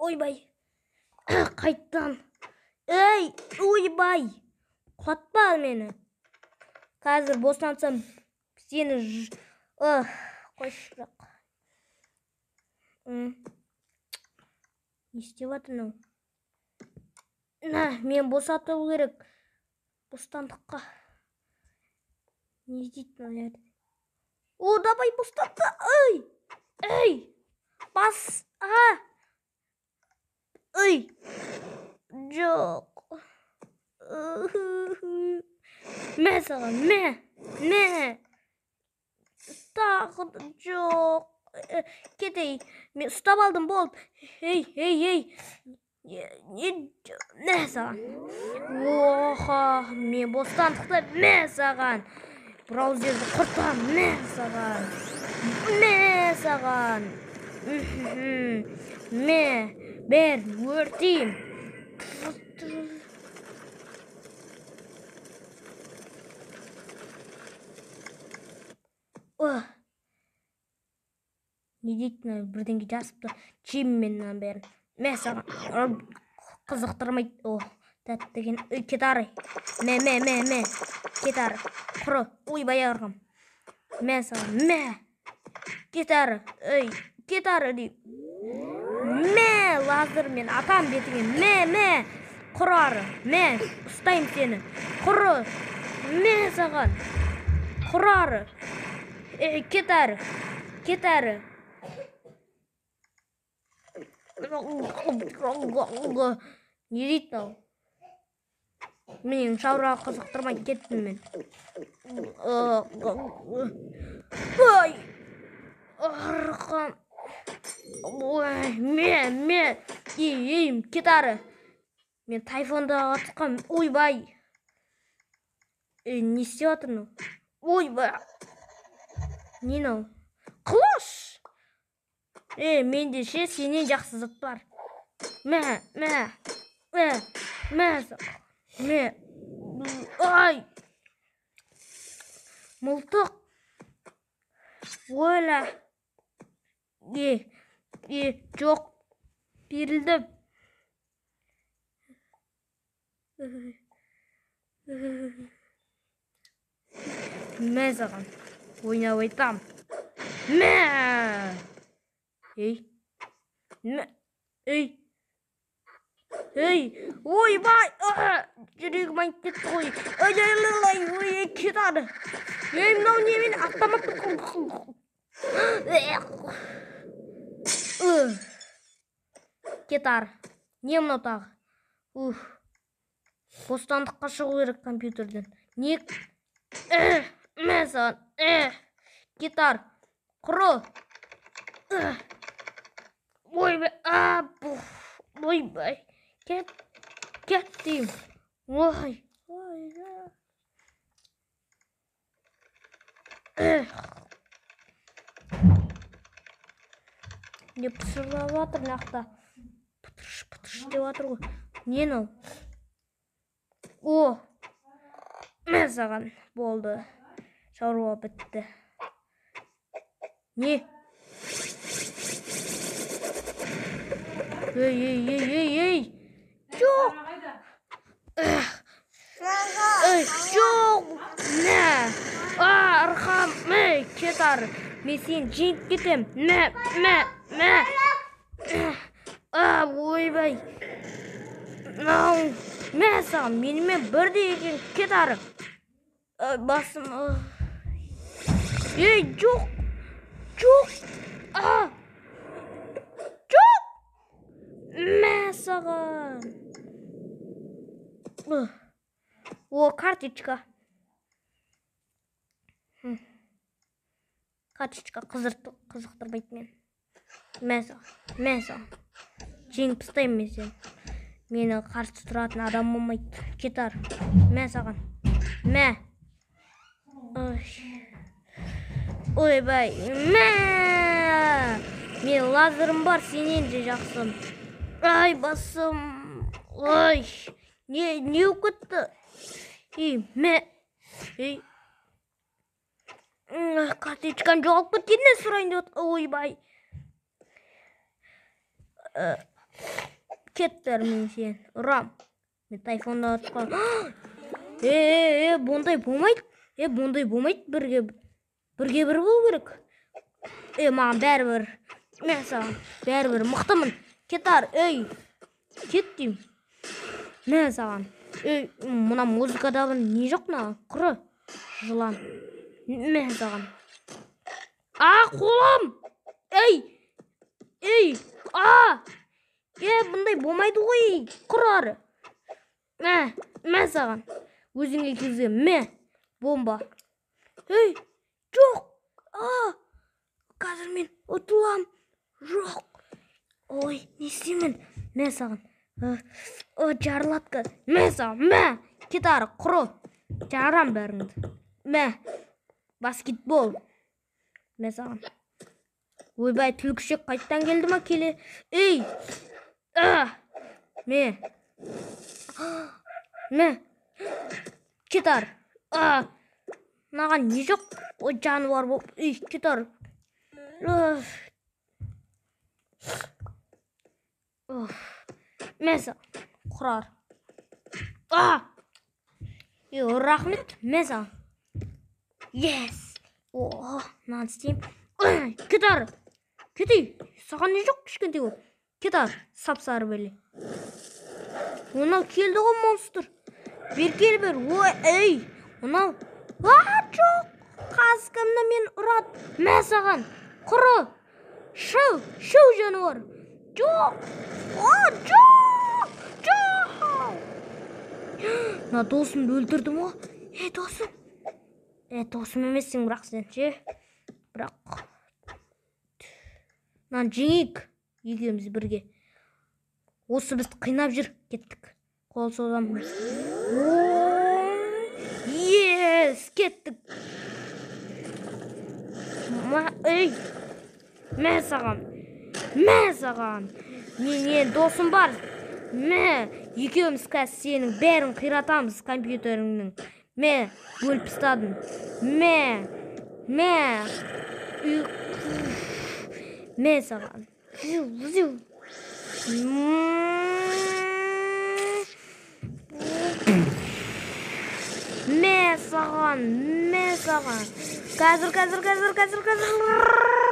Ойбай. Қайттан. Ей, ойбай. Құлатпа мені. Қазір босансам сені қойшы бірақ. Не істеп жатыр мынау? На, мен босату керек. Бостандыққа. Не дейді мына? О, давай бостандыққа. Ей! Ей! Бас! А! Ей! Жоқ. Мә саған, мә! Мә! Тағы да жоқ. Кетей. Мен ұстап алдым, болды. Ей, ей, ей. Не, мә саған. Оха, мен бостандықта, мә саған. Браузерді құртам, мә саған. Мә саған. Мә, бәрін өртеймін. Не дейді мына, бірдеңе жазыпты. Жеймін мен мынаның бәрін. Мә саған. Қызықтырмайды. О, тәтті деген. Ей, кет ары. Мә, мә, мә, мә. Кет ары. Құры. Ойбай, арғам. Мә саған. Мә. Кет ары. Ей, кет ары деймін. Мә, лазермен атам бетіңе. Мә, мә. Құры ары. Мә, ұстаймын сені. Құры. Мә саған. Құры ары. Ей, кет ары. Кет ары. Не дейді мынау? Менің шаруа қызықтырмай кеттім мен. Ой! Арқам. Ой, ме, ме. Ей, ей, кет ары. Мен тайфонда атқам. Ойбай. Ей, не істеп жатыр мынау? Ойбай. Не мынау? Қылыш! Ей, менде ше сенен жақсы зат бар. Мә, мә, мә, мә, мә. Ай! Мылтық. Ойла. Е, е, жоқ. Берілдім. Мә саған. Ойнап айтам. Мә! Ей. Мә. Ей. Ей. Ойбай! Жүрегім айнып кетті ғой. Ой, ой, ой, ой, кет ары. Ей, мынау немен автомат. Кет ары. Не мынау тағы? Уф. Бостандыққа шығу керек компьютерден. Не? Мә саған. Кет ары. Құры. Ойбай, а, бух. Ойбай. Кет, кет деймін. Ой. Ой. Не пысырлап жатыр мына жақта? Пытырш, пытырш деп жатыр ғой. Не мынау? О! Мә саған. Болды. Шаруа бітті. Не? Ей, ей, ей, ей, ей! Жоқ! Ей, жоқ! Мә! А, арқам! Мә, кет ары! Мен сені жеңіп кетем! Мә, мә, мә! А, ойбай! Мынау! Мә саған, менімен бірдей екен, кет ары! Басым! Ей, жоқ! Жоқ! А! Жоқ! Мә саған! О, карточка. Карточка қызықтырмайды мен. Мә саған, мә саған. Жеңіп тастаймын мен сені. Мені қарсы тұратын адам болмайды. Кет ары. Мә саған. Мә. Ойбай. Мә! Мен лазерім бар, сенен де жақсы. Ай, басым. Ой. Не, не болып кетті? Ей, мә. Ей. Карточкам жоғалып кеткеніне сұрайын деп отыр. Ойбай. Кет бері, мен сені ұрам. Мен тайфунды атып. Е, бұндай болмайды. Е, бұндай болмайды, бірге бірге бір болу керек. Е, маған бәрібір. Мен саған бәрібір мықтымын. Кет ары, ей. Кет деймін. Мә саған. Ей, мына музыкада не жоқ мына? Құры. Жылан. Мә саған. А, қолым! Ей! Ей! А! Е, бұндай болмайды ғой. Құр ары. Мә, мә саған. Өзіңе кезге, мә. Бомба. Ей, жоқ. А! Қазір мен ұтылам. Жоқ. Ой, не істеймін? Мә саған. Жарылады. Мә саған, мә. Кет ары, құры. Жарам бәріңді. Мә. Баскетбол. Мә саған. Ойбай, түлкішек қайттан келді ма келе? Ей! Мә. Мә. Кет ары. Мынаған не жоқ? Ой, жануар болып. Ей, кет ары. Мә саған. Құрар. Е, рахмет. Мә саған. Yes. О, мынаны істеймін. Кет ары. Кет, ей. Саған не жоқ кішкентай болып? Кет ары, сап-сары бәле. Мынау келді ғой монстр. Бері кел бер. Ой, ей. Мынау. А, жоқ. Қасқамда мен ұрады. Мә саған. Құры. Шау, шау жануар. Жоқ. О, жоқ. Жоқ. Мына досымды өлтірдім ғой. Е, досым. Е, досым емессің бірақ сен ше. Бірақ мынаны жеңейік екеуміз бірге. Осы бізді қинап жүр. Кеттік. Қол созамын. Ес, кеттік. Ей, мә саған. Мә саған. Мен досым бар. Мә, екеуміз қазір сенің бәрін қиратамыз компьютеріңнің. Мә, бөліп тастадым. Мә, мә. Мә саған. Мә саған, мә саған. Қазір, қазір, қазір, қазір, қазір.